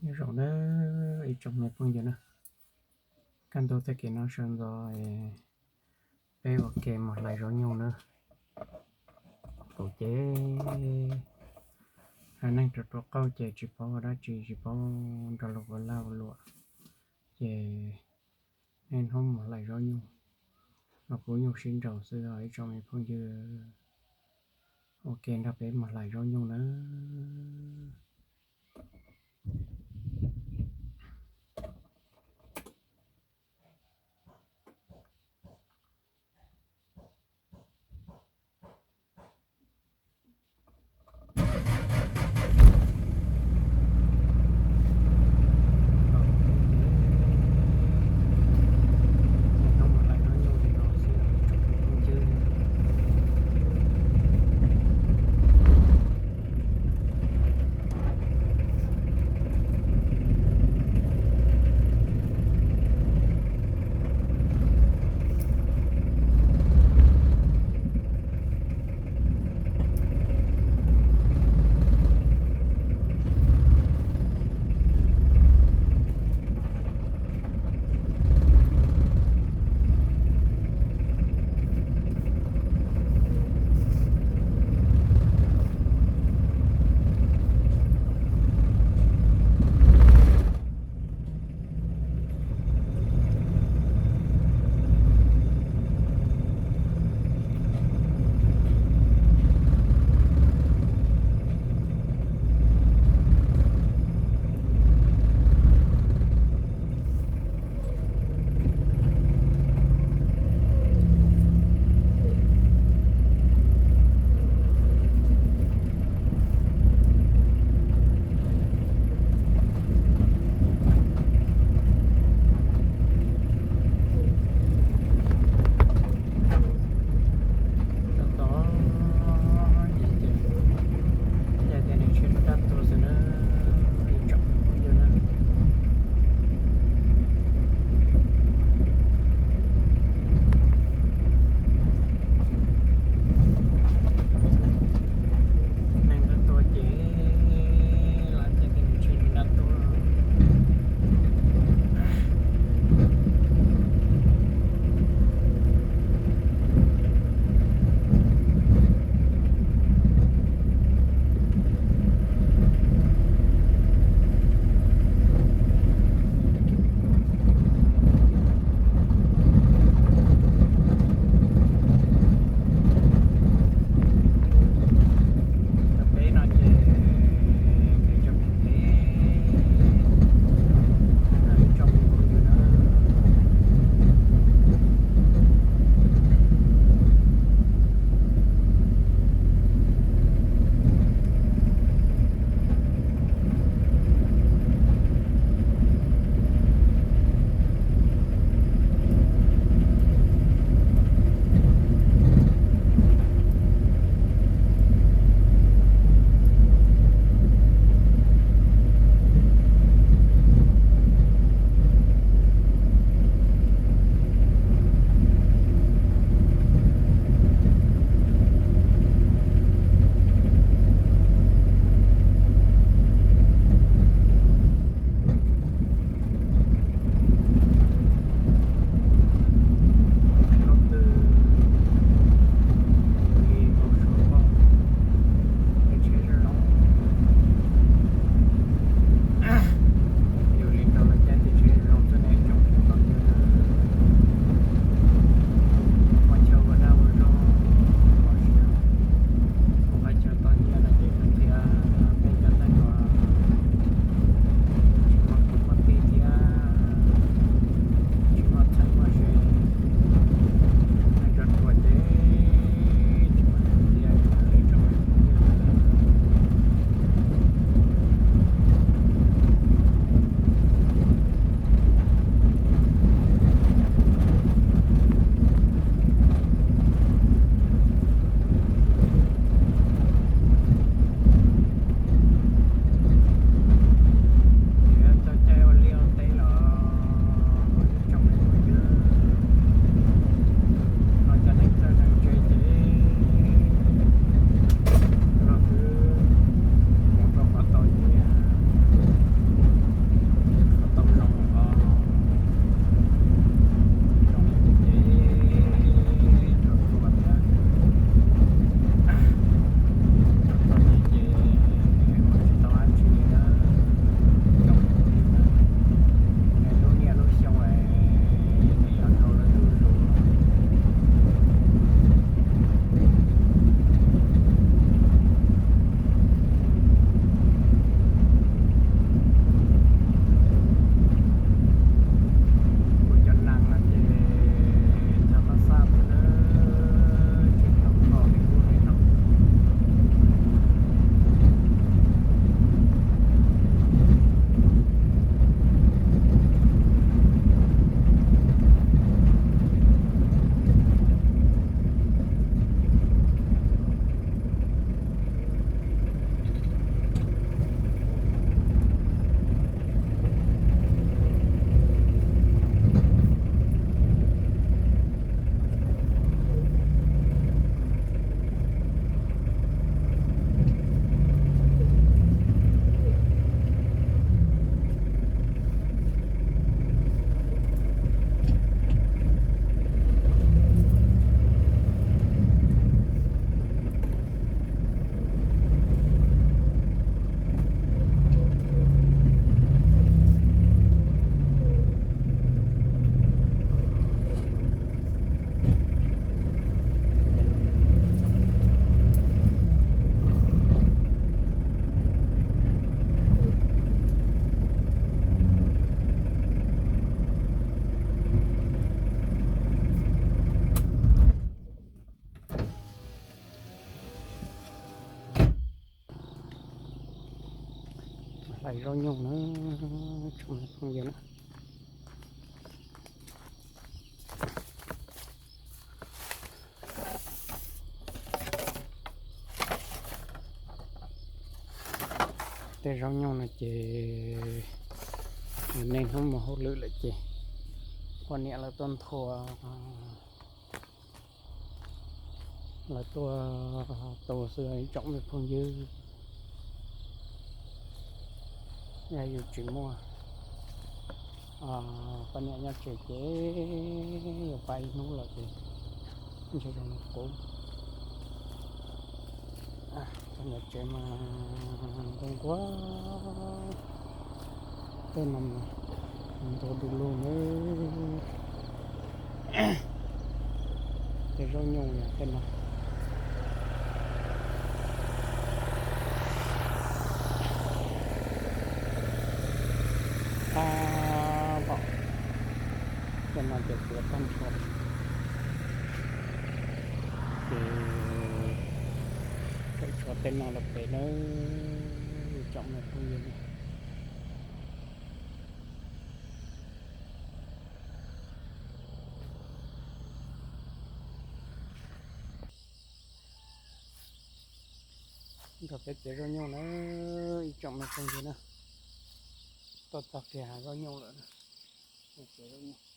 Nhớ rộng đó, ý trong này phong giờ nữa. Căn tô thế kỷ nó sơn rồi, bé ok một lại rồi nhau nữa. Tổ chế. Hà năng trật trật câu chế chỉ bảo đó chỉ, chỉ bảo cho lục vào lao lụa. Chế nên hôm một lại rồi nhau. Nó cũng nhau xin đầu xưa rồi trong này phong giờ. Ok, nó bé một lại rồi nhau nữa. ເຈົ້າໂຍງເນາະ ເຈົ້າໂຍງເນາະ. ແຕ່ເຈົ້າໂຍງນະເຈ ແນມເຮົາມາຮອດລຶກແລ້ວເຈ ພວກນີ້ລະຕົ້ນຖົ່ວ ລະຕົວໂຕເສືອອີ່ຈອກແມ່ນພວກຍື ຍາຢູ່ຈີ່ມົວ ອາ ປະເນຍຍາເຈເຈ ຢູ່ໄປນູ້ນລະເຈ ມັນຈະລົງໂກ ອາ ປະເນຍເຈມາກົງກວາ ເຕັ້ນນຳ ມັນໂຕດຸລຸເນີ ເຕັນໂລໂຍງເຕັນເນາະ ອາ ເບາະ ເຕັນມາເຈັບເສືອຕັ້ງຊອດ ເອີ ໃສ່ຊອດເຕັນມາລະເປເນີ ຈອກແມ່ນຜູ້ຍິງ. ກໍເປັນເຈໂຣໂຍເນີ ອີ່ຈອກແມ່ນຄົງຢູ່ເນີ ຕໍ່ຈາກທີ່ຫາໂຣໂຍແລ້ວເນີ ເຈໂຣໂຍ.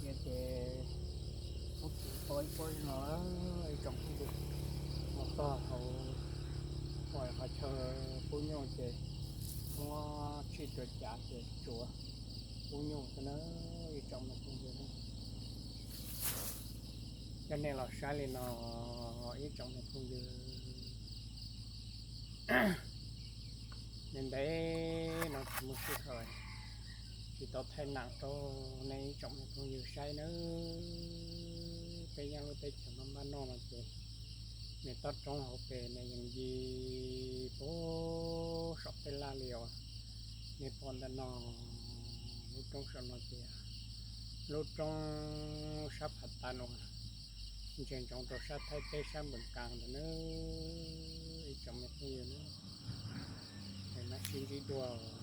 ເຮັດເດ ພວກກິນປ່ອຍໆເນາະ ເອີຍ ຈົ່ງເຮັດເດ ໝົດຕໍ່ເຂົາ ປ່ອຍເຂົາເຊີ ປູໂຍເຈ ຫົວຊີດຕົວຈາເຈ ຈົວ ປູໂຍຊະເນີ ອີ່ຈອມມາຄົງເດີ ຈະແນ່ລອດຊາເລເນາະ ອີ່ຈອມມາຄົງເດີ. ແມ່ນເດ້ເນາະ ໝູ່ຊື່ເຂົາ ຊິຕອບແທນນາງໂຕໃນຈອກແມ່ນຄົງຢູ່ໄຊເນີ ເປັນຫຍັງເລີຍ ໄປຈາກບ້ານນອກມາເຈ ແມ່ນຕອດຕົງເຮົາເປແມ່ນຫຍັງຢີ ໂອ້ ຊອກເປັນລາລຽວ ແມ່ນພອນດານອ ລູກຕົງຊອກນອກເຈ ລູກຕົງຊາບພັດຕານອ ເຈນຈອງໂຕຊາບໄທເປຊາບເບິ່ງກາງເດີເນີ ອີ່ຈອກແມ່ນຄົງຢູ່ເນີ ເຫັນນະ ຊິນຈີດວງ